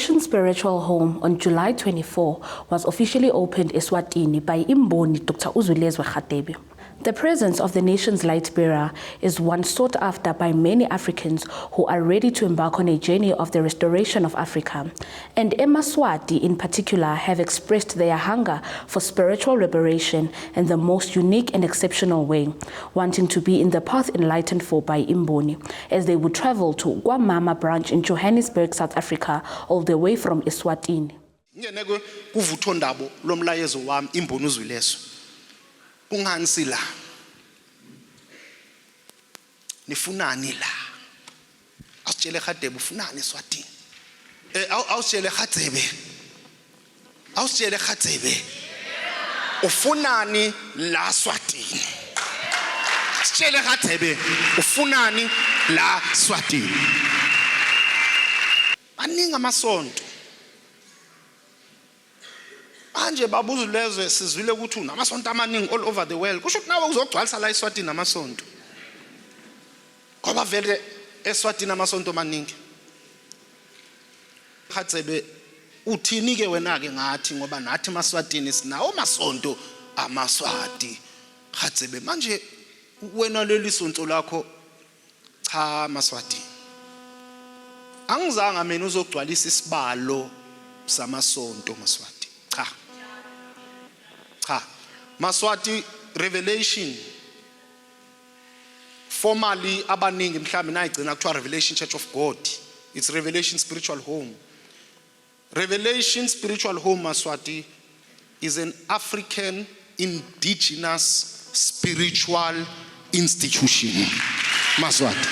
Revelation Spiritual Home on July 24 was officially opened Eswatini by Imboni Dr. Uzwilezwe Radebe. The presence of the nation's light bearer is one sought after by many Africans who are ready to embark on a journey of the restoration of Africa. And Emaswati in particular have expressed their hunger for spiritual liberation in the most unique and exceptional way, wanting to be in the path enlightened for by Imboni, as they would travel to KwaMama branch in Johannesburg, South Africa, all the way from Eswatini. Ngene kuvuthondaba lomlayezo wami imboni uzwileso. Kungani sila? Nifunani la? Asitshele Hadebe ufunani eSwatini? Eh awusitshele Hadebe. Awusitshele Hadebe. Ufunani la Swatini? Sitshele Hadebe ufunani la Swatini? Maningi amasonto. Manje babuza lezwe sizwile ukuthi unamasonto amaningi all over the world. Kusho ukuthi nawe uzogcwalisa la eSwatini amasonto. Ngoba vele eSwatini amasonto amaningi. Khatsebe uthini ke wena ke ngathi ngoba nathi emaSwatini sinawo amasonto amaSwati. Khatsebe manje wena leli sonto lakho Cha maSwati. Angizanga mina uzogcwalisa isibalo samasonto maSwati. Cha. Cha. MaSwati Revelation formally abaningi mhlawumbe nayigcina kuthiwa Revelation Church of God. It's Revelation Spiritual Home. Revelation Spiritual Home Maswati is an African indigenous spiritual institution. Maswati.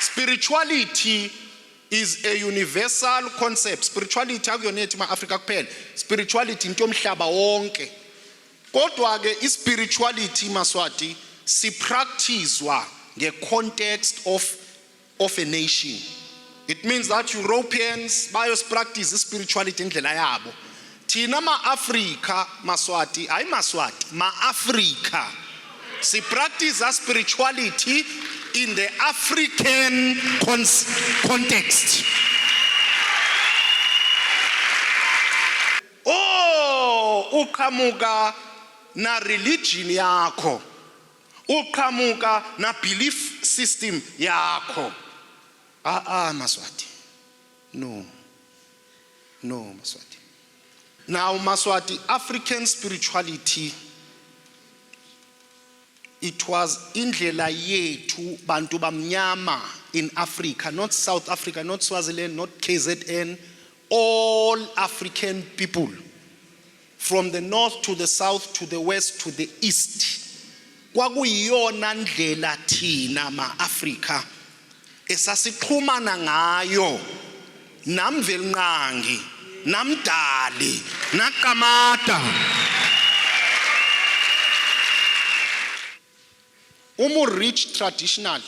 Spirituality is a universal concept. Spirituality akuyona yethu ma-Afrika kuphela. Spirituality into yomhlaba wonke. Kodwa ke i-spirituality Maswati sipracticewa nge-context of of a nation. It means that Europeans bayosipractice spirituality indlela yabo. Thina ma-Afrika maSwati, hayi maSwati, ma-Afrika si practice spirituality in the African context. Oh, uqhamuka na religion yakho. Uqhamuka na belief system yakho. Ah ah Maswati. No. No Maswati. Now Maswati African spirituality it was indlela yethu bantu bamnyama in Africa not South Africa not Swaziland not KZN all African people From the north to the south to the west to the east. Kwakuyiyona ndlela thina ma-Afrika esasixhumana ngayo naMvelinqangi naMdali naQamata. Uma u-rich traditionally,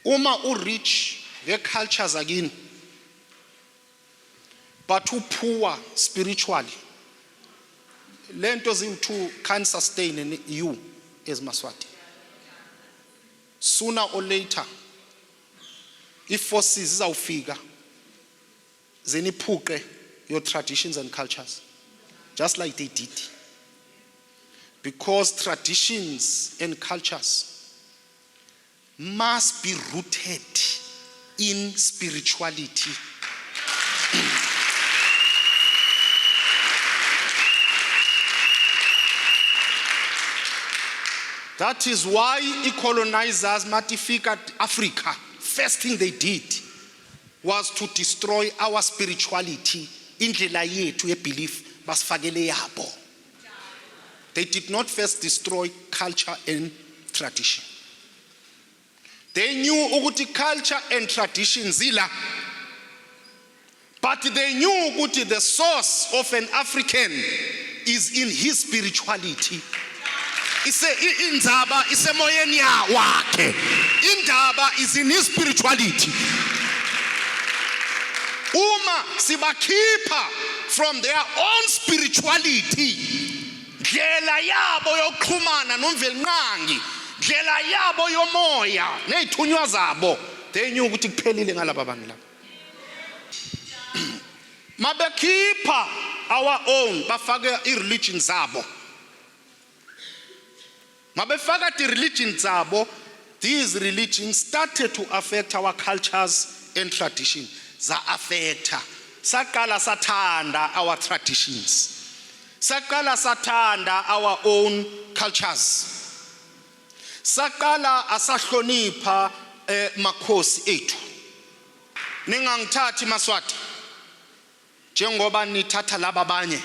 uma u-rich nge-culture zakini, but u poor spiritually lento ziwu-two can't sustain you as maswati sooner or later i-forces zizawufika ziniphuqe your traditions and cultures just like they did because traditions and cultures must be rooted in spirituality. That is why i-colonizers matifika Africa, first thing they did was to destroy our spirituality, indlela yethu ye-belief basifakele yabo. They did not first destroy culture and tradition. They knew ukuthi culture and tradition zila. But they knew ukuthi the source of an African is in his spirituality. Ise indzaba isemoyeni wakhe. Indaba is in his spirituality. Uma sibakhipha from their own spirituality ndlela yabo yokuxhumana nomvelinqangi ndlela yabo yomoya nezithunywa zabo. They knew ukuthi kuphelile ngalaba bantu laba. Mabekhipha our own bafake i-religion zabo. Mabefaka ti-religion zabo, these religions started to affect our cultures and tradition. Za-affecta. Saqala sathanda our traditions. Saqala sathanda our own cultures. Saqala asahlonipha eh, makhosi ethu. Ningangithathi maSwati njengoba nithatha laba abanye.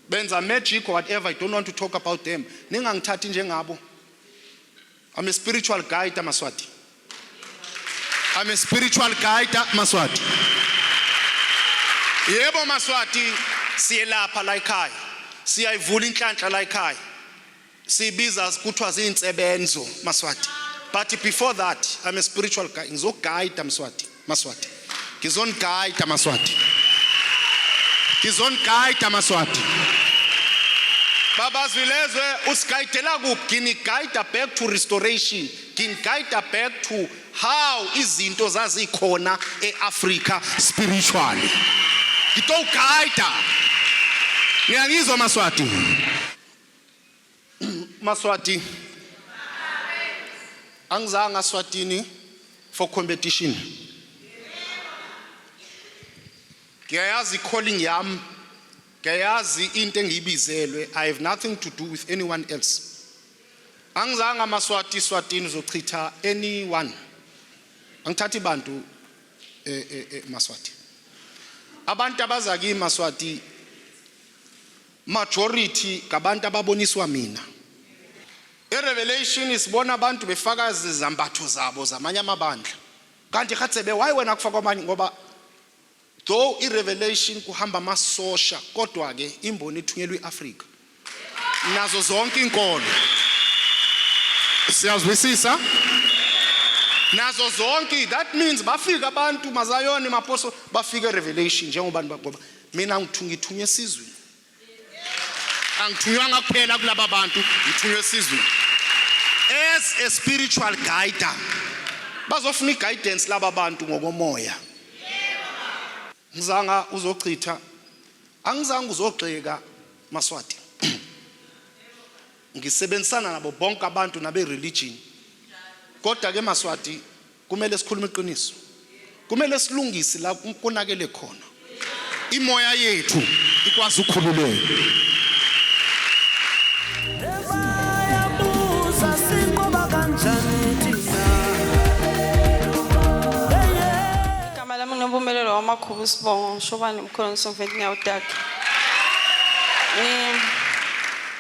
Benza magic or whatever, I don't want to talk about them. Ningangithathi njengabo. I'm a spiritual guide maSwati. I'm a spiritual guide maSwati. Yebo maSwati siyelapha la ekhaya. Siyayivula inhlanhla la ekhaya. Sibiza kuthiwa zinsebenzo maSwati. But before that, I'm a spiritual guide. Ngizoguide maSwati, maSwati. Ngizoniguide maSwati. Ngizoniguide maSwati. Baba Zwilezwe usigayidela kuphi? Nginiguide back to restoration. Nginiguide back to how izinto zazikhona eAfrica spiritually. Ngitowuguide. Ngiyangizwa maSwati. Maswati. Angizange aSwatini for competition. Ngiyayazi calling yami. Ngiyayazi into engiyibizelwe. I have nothing to do with anyone else. Angizange amaSwati Swatini uzochitha anyone. Angithathi bantu eh, eh, eh maSwati. Abantu abaza kimi maSwati majority ngabantu ababoniswa mina. ERevelation sibona abantu befaka izambatho zabo zamanye amabandla. Kanti Khatsebe why wena kufakwa amanye ngoba though iRevelation kuhamba amasosha kodwa ke imboni ithunyelwe iAfrica. Nazo zonke inkolo. Siyazwisisa? Nazo zonke that means bafika abantu mazayoni maposo bafika eRevelation njengoba ngoba mina ngithunywe esizweni. Angithunywanga kuphela kulaba bantu, ngithunywe esizweni. As a spiritual guider. Bazofuna iguidance laba bantu ngokomoya. Ngizanga uzochitha. Angizange uzogxeka maSwati. Ngisebenzisana nabo bonke abantu nabe religion. Kodwa ke maSwati kumele sikhulume iqiniso. Kumele silungise la konakele khona. Imoya yethu ikwazi ukukhululeka. Bayabuza sinqoba kanjani thina. Igama lami nguNompumelelo waMakhubu Sibongo, Shobane Mkhulu Nsomveti Nyawutakhe.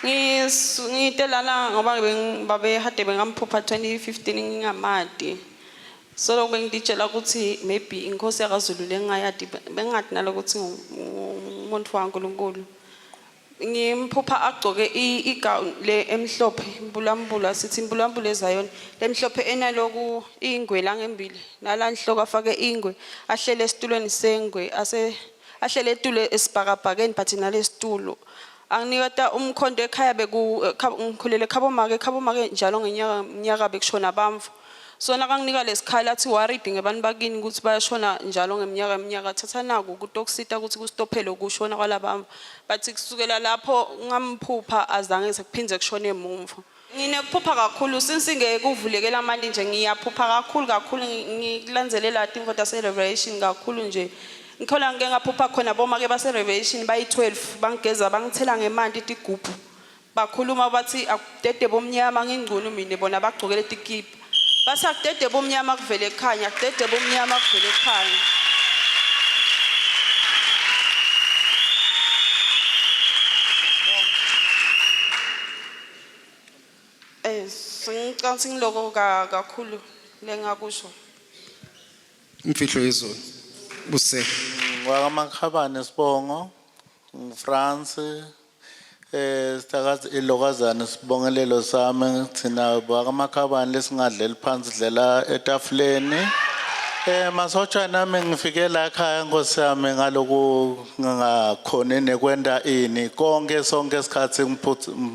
Ngite lana ngoba babehade bengamphupha 2015 ngingamadi. So lokhu bengititshela ukuthi maybe inkosi yakaZulu lengingayadi bengingadi nalokuthi ngumuntu waNkulunkulu. Ngimphupha agcoke igown le emhlophe imbulambula sithi imbulambula ezayona lemhlophe enaloku ingwe la ngembili nala nhloko afake ingwe ahlele esitulweni sengwe ase ahlele etulo esibhakabhakeni but nalesitulo anginiketa umkhonto ekhaya beku ngikhulele ekhabo make ekhabo make njalo ngenyaka mnyaka bekushona bamvu so nakanginika lesikhala athi worried ngebantu bakini ukuthi bayashona njalo ngeminyaka eminyaka thatha naku kutokusita ukuthi kustophele ukushona kwalabamvu but kusukela lapho ngamphupha azange sekuphindze kushone emumva. Nginekuphupha kakhulu since ngekuvulekela manje nje ngiyaphupha kakhulu kakhulu ngikulandzelela tintfo tase-revelation kakhulu nje. Ngikholwa ngike ngaphupha khona bomake base-revelation bayi-12 bangigeza bangithela ngemanti tigubhu. Bakhuluma bathi akudede bomnyama ngingcunu mina bona bagcokele tikipa. Bathi akudede bomnyama kuvele kukhanya akudede bomnyama kuvele kukhanya. Eh sengicabanga ngiloko kakhulu lengakusho. Imfihlo yezulu. Buse. WakaMakhabane sibongo ngiFrance eh sithakazi ilokazana sibongelelo sami thina bakaMakhabane lesingadleli phansi dlela etafuleni. Eh masotsha nami ngifike la ekhaya Nkosi yami ngaloku ngingakhoni nekwenda ini konke sonke isikhathi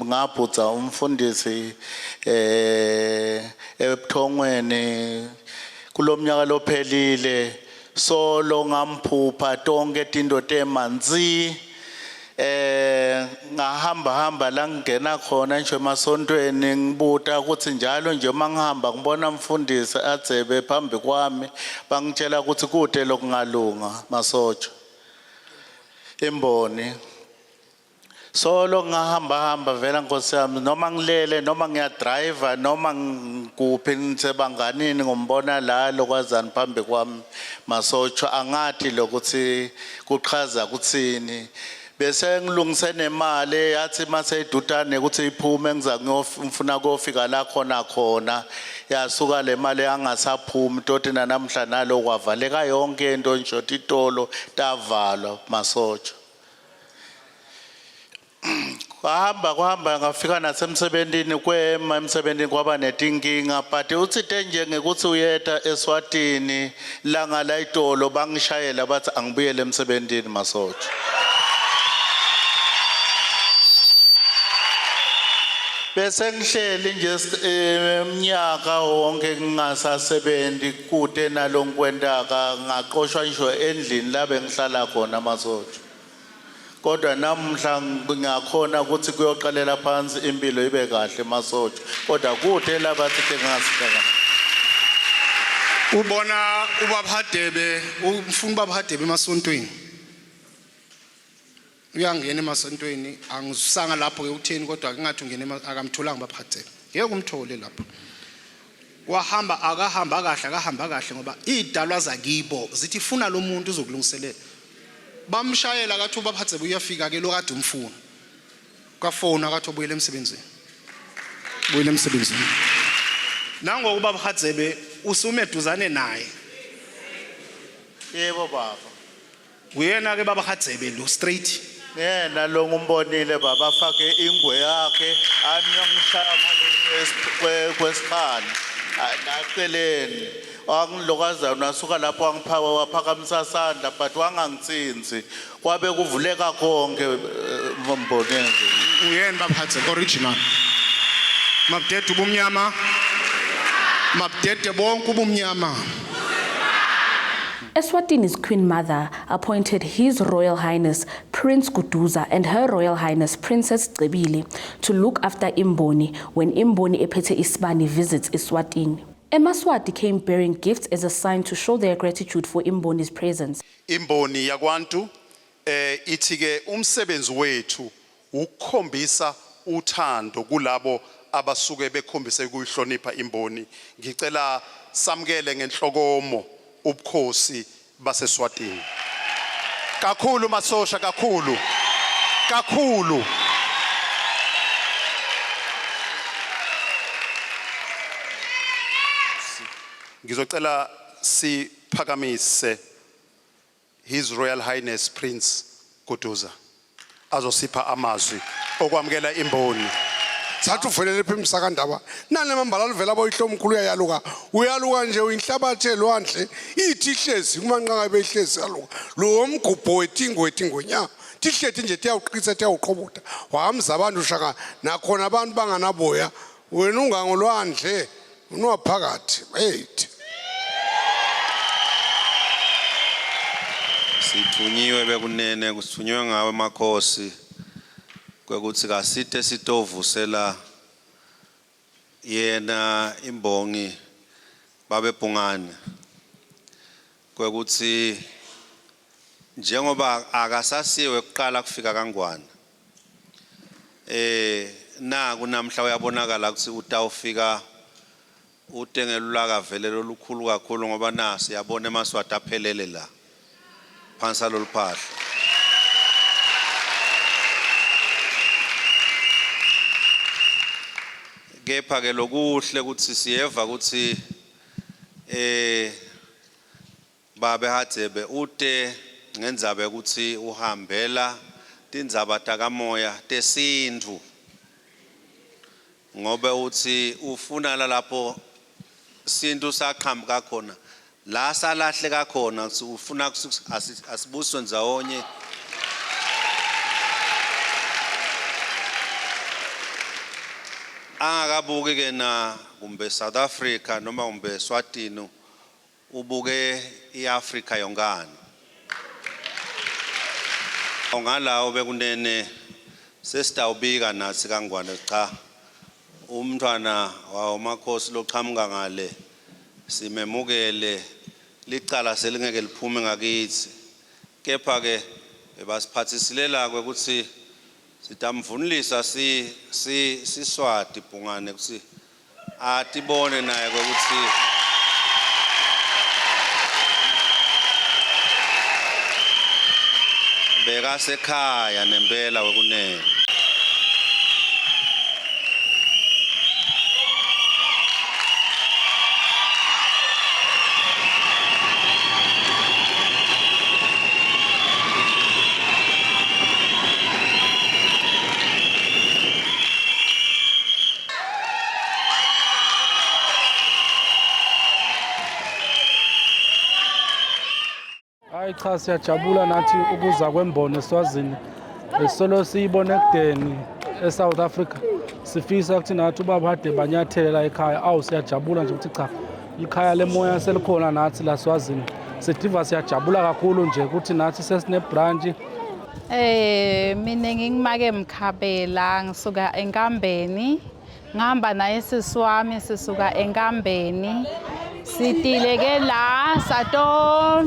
ngaphutha umfundisi eh ebuthongweni kulomnyaka lophelile solo ngamphupha tonke tinto temanzi eh ngahamba hamba la ngingena khona nje emasontweni ngibuta ukuthi njalo nje uma ngihamba ngibona mfundisi adzebe phambi kwami bangitshela ukuthi kude lokungalunga masotsha imboni solo ngahamba hamba vela nkosi yami noma ngilele noma ngiyadriver noma ngikuphi ngisebanganini ngombona la lokwazani phambi kwami masotsha angathi lokuthi kuchaza kuthini bese ngilungise nemali yathi mase idutane ukuthi iphume ngiza ngiyofuna kofika la khona khona yasuka le mali yangasaphumi toti nanamhla nalo kwavaleka yonke into nje titolo tavalwa masotsha kwahamba kwahamba ngafika nasemsebentini kwema emsebentini kwaba netinkinga but utsite nje ngekuthi uyeta eswatini langa layitolo bangishayela bathi angibuyele emsebentini masotsha bese ngihleli nje eminyaka wonke ngingasasebenzi kude nalongikwentaka ngaqoshwa ngisho endlini la bengihlala khona masotsha kodwa namuhla ngingakhona ukuthi kuyoqalela phansi impilo ibe kahle masotsha kodwa kude labathi ngingasikaka Ubona ubaba Hadebe umfuna ubaba Hadebe emasontweni. Uyangena emasontweni angizusanga lapho ke utheni kodwa kungathi ungena akamtholanga ubaba Hadebe. Ngeke umthole lapho. Wahamba akahamba kahle akahamba kahle ngoba idalwa zakibo zithi funa lo muntu uzokulungiselela. Bamshayela kathi ubaba Hadebe uyafika ke lo kade umfuna. Kwafona kathi ubuyele emsebenzini. Buyele emsebenzini. Nangoku ubaba Hadebe usume duzane naye. Yebo baba. Uyena ke baba Hadebe lo straight. Yena lo ngumbonile baba afake ingwe yakhe aniyongishaya ngale kwesikhali naceleni wangilokazana wasuka lapho wangiphaka waphakamisa sandla but wangangitsinzi kwabe kuvuleka konke eh, mbonezi Uyena baba Hadebe original. Mabudede ubumnyama. Mabudede bonke ubumnyama. Eswatini's Queen Mother appointed His Royal Highness Prince Guduza and Her Royal Highness Princess Cebile to look after Imboni when Imboni Epete Isbani visits Eswatini. Emaswati came bearing gifts as a sign to show their gratitude for Imboni's presence. Imboni yakwantu eh ithi ke umsebenzi wethu ukukhombisa uthando kulabo abasuke bekhombise ukuyihlonipha imboni ngicela samukele ngenhlokomo ubukhosi baseSwatini kakhulu masosha kakhulu kakhulu ngizocela siphakamise His Royal Highness Prince Guduza azosipha amazwi okwamukela imboni. Sathi uvelele phi msakandaba nani amambala livela boyihlomkhulu uyayaluka uyaluka nje uyinhlabathi elwandle ithi ihlezi kumanqaka behlezi yaluka lo mgubho wetingo wetingonya tihlethi nje tiyawuqitha tiyawuqobuda wahamza abantu shaka nakhona abantu banganaboya wena ungangolwandle unwaphakathi eight Sithunyiwe bekunene kusithunywe ngawe makhosi kwekuthi kasite sitovusela yena imbongi babe Bhungane kwekuthi njengoba akasasiwe kuqala kufika kaNgwane eh naku namhla uyabonakala ukuthi utawufika ute ngelulaka vele lolukhulu kakhulu ngoba na siyabona emaswati aphelele la phansi aloluphahla kepha ke lokuhle ukuthi siyeva ukuthi eh Babe Hadebe ute ngendzaba yekutsi uhambela tindzaba takamoya tesintfu ngobe utsi ufuna lalapho sintfu saqhamuka khona. La salahleka khona ufuna asibuswe ndzawonye. Angakabuki ke na kumbe South Africa noma kumbe Eswatini ubuke iAfrica yonkana. Ngalawo bekunene sesitawubika nathi kaNgwane cha umntwana wawo makhosi loqhamuka ngale simemukele licala selingeke liphume ngakithi kepha ke bebasiphathisilela ukuthi sitamvunulisa si si siswati bhungane ukuthi atibone naye ukuthi bekasekhaya nempela wekunene. Hayi cha siyajabula nathi ukuza kwembono eSwazini besolo siyibona ekudeni eSouth Africa sifisa ukuthi nathi ubaba hade banyathele la ekhaya awu siyajabula nje ukuthi cha ikhaya lemoya selikhona nathi la Swazini sidiva siyajabula kakhulu nje ukuthi nathi sesine branch Eh mina ngingimake Mkhabela ngisuka enkambeni ngihamba naye sisi wami sisuka enkambeni sitile ke la sato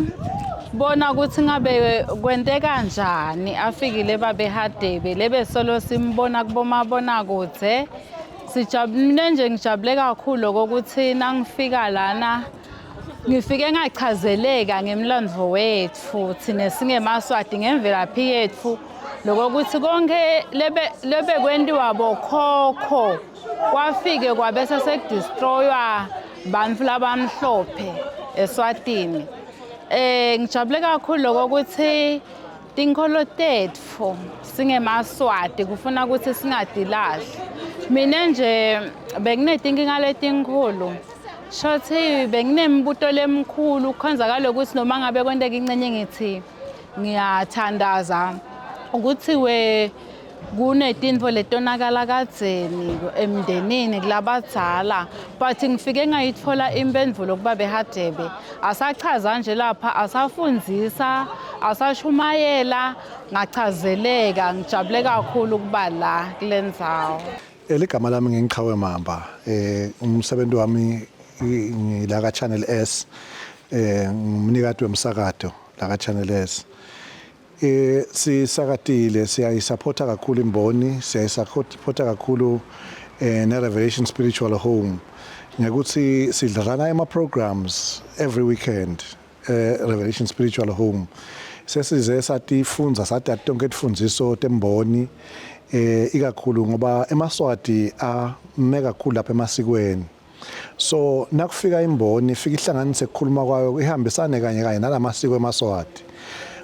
bona ukuthi ngabe kwente kanjani afikile babe Hadebe lebe solo simbona kubomabona kude sijabule nje ngijabule kakhulu lokuthi nangifika lana Ngifike ngachazeleka ngemlandvo wetfu thina singemaswati ngemvelaphi yetfu lokokuthi konke lebekwentiwa bokhokho kwafike kwabese sekudestroywa bantfu labamhlophe eSwatini. Eh ngijabule kakhulu lokokuthi tinkholo tetfu singemaswati kufuna ukuthi singatilahli. Mina nje benginetinkinga letinkhulu Shothi benginemibuto lemkhulu kukhonzakala ukuthi noma ngabe kwenteka incenye ngithi ngiyathandaza ukuthi we kunetintfo letonakala kadzeni emndenini kulabadzala but ngifike ngayitfola impendvulo kuba behadebe asachaza nje lapha asafundzisa asashumayela ngachazeleka ngijabule kakhulu ukuba la kule ndzawo Ligama lami ngingiqhawe Mamba. Eh umsebenzi wami ngila ka Channel S. Eh ngumnikati wemsakato la ka Channel S. Eh sisakatile siyayisupporta kakhulu imboni, siyayisupporta kakhulu eh ne Revelation Spiritual Home. Ngekuthi sidlala ema programs every weekend. eh Revelation Spiritual Home sesize satifunza sathi tonke tifundziso temboni eh ikakhulu ngoba emaswati ame kakhulu lapha emasikweni so nakufika imboni ifika ihlanganise ukukhuluma kwayo ihambisane kanye kanye nalamasiko emaswati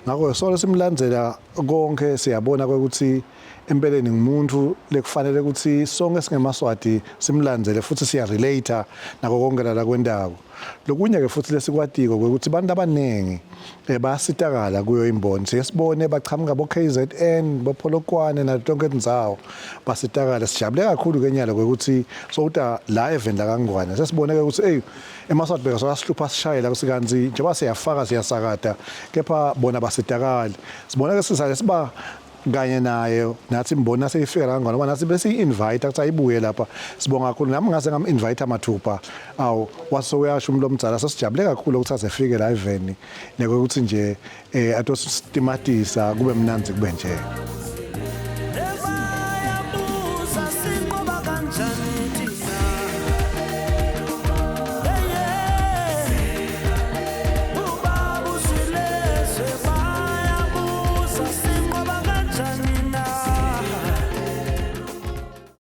ngakho solo simlandzela konke siyabona ukuthi empeleni ngumuntu lekufanele ukuthi sonke singemaswati simlandzele futhi siya relate nako konke la kwendako Lokunye ke futhi lesikwatiko ukuthi abantu abaningi eh, bayasitakala kuyo imboni siye sibone bachamuka bo KZN bo Polokwane nato tonke tindzawo basitakala sijabule kakhulu ke nyalo kwekuthi sowuta la eveni lakangwane sesibone ke ukuthi hey emaswati beka sosihlupha sishayela kusikanzi njengoba siyafaka siyasakata kepha bona basitakali sibona ke sisale siba kanye naye nathi mbona seyifika la ngoba nathi bese invite ukuthi ayibuye lapha sibonga kakhulu nami ngase ngam invite amathupha awu wase uyasho umuntu omdala sesijabule kakhulu ukuthi azefike la eveni nekuthi nje eh atositimatisa kube mnandzi kube nje.